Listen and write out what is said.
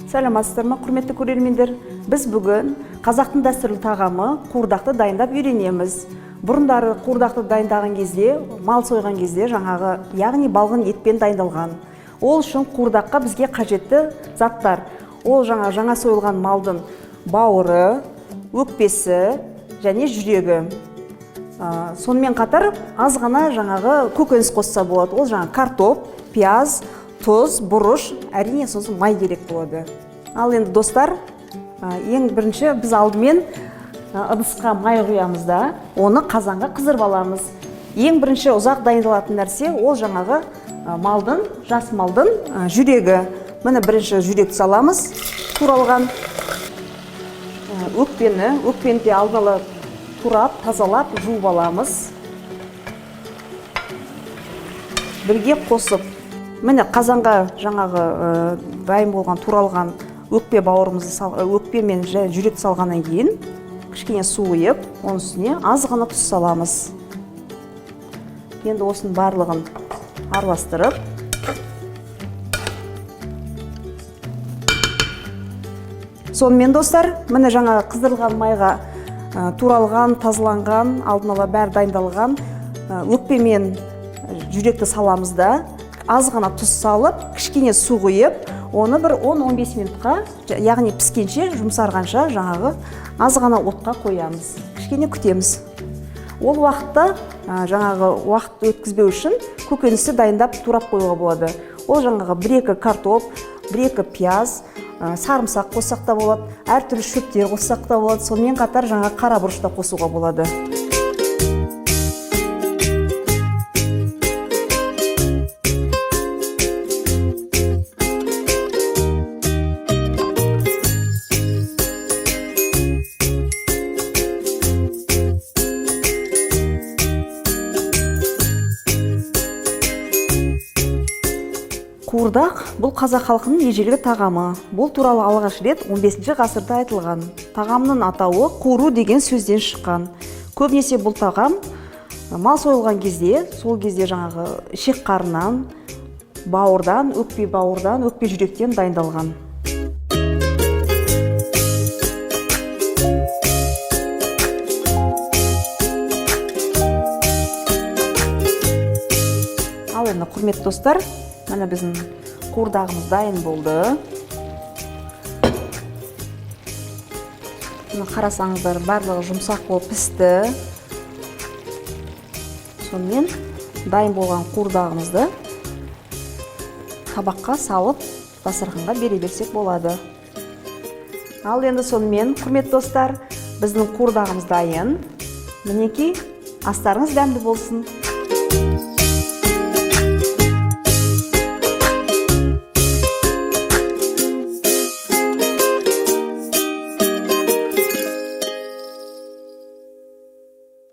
Сәлеметсіздер ме, құрметті көрермендер? Біз бүгін қазақтың дәстүрлі тағамы қуырдақты дайындап үйренеміз. Бұрындары қуырдақты дайындаған кезде, мал сойған кезде жаңағы, яғни балғын етпен дайындалған. Ол үшін қуырдаққа бізге қажетті заттар. Ол жаңа сойылған малдың бауыры, өкпесі және жүрегі. Сонымен қатар аз ғана жаңағы көкөніс қосса болады. Ол жаңа картоп, пияз, тұз, бұрыш, әрине сосын май керек болады. Ал енді достар, ең бірінші біз алдымен ыдысқа май құямыз да, оны қазанға қыздырып аламыз. Ең бірінші ұзақ дайындалатын нәрсе ол жаңағы малдың, жас малдың жүрегі. Міне бірінші жүректі саламыз, туралған. Өкпені де алдын ала турап, тазалап, жуып аламыз. Бірге қосып, міне қазанға жаңағы дайын болған, туралған өкпе бауырымызды өкпе мен жүректі салғаннан кейін кішкене су құйып, оның үстіне аз ғана тұз саламыз. Енді осының барлығын араластырып, сонымен достар, міне жаңа қыздырылған майға туралған, тазаланған, алдын ала бәрі дайындалған өкпе мен жүректі саламыз да, аз ғана тұз салып, кішкене су құйып, оны бір 10-15 минутқа, яғни піскенше, жұмсарғанша жаңағы аз ғана отқа қоямыз. Кішкене күтеміз. Ол уақытта, жаңағы уақыт өткізбеу үшін көкөністі дайындап турап қоюға болады. Ол жаңағы 1-2 картоп, 1-2 пияз, сарымсақ қоссақ та болады, әртүрлі шөптер қоссақ та болады, сонымен қатар жаңа қара бұрыш та қосуға болады. Қуырдақ бұл қазақ халқының ежелгі тағамы. Бұл туралы алғаш рет 15 ғасырда айтылған. Тағамның атауы қуыру деген сөзден шыққан. Көбінесе бұл тағам мал сойылған кезде, сол кезде жаңағы ішек қарыннан, бауырдан, өкпе бауырдан, өкпе жүректен дайындалған. Ал енді, құрметті достар, міне біздің қуырдағымыз дайын болды. Міне қарасаңыздар, барлығы жұмсақ болып пісті. Сонымен дайын болған қуырдағымызды табаққа салып, дастарханға бере берсек болады. Ал енді сонымен, құрметті достар, біздің қуырдағымыз дайын. Мінекей, астарыңыз дәмді болсын.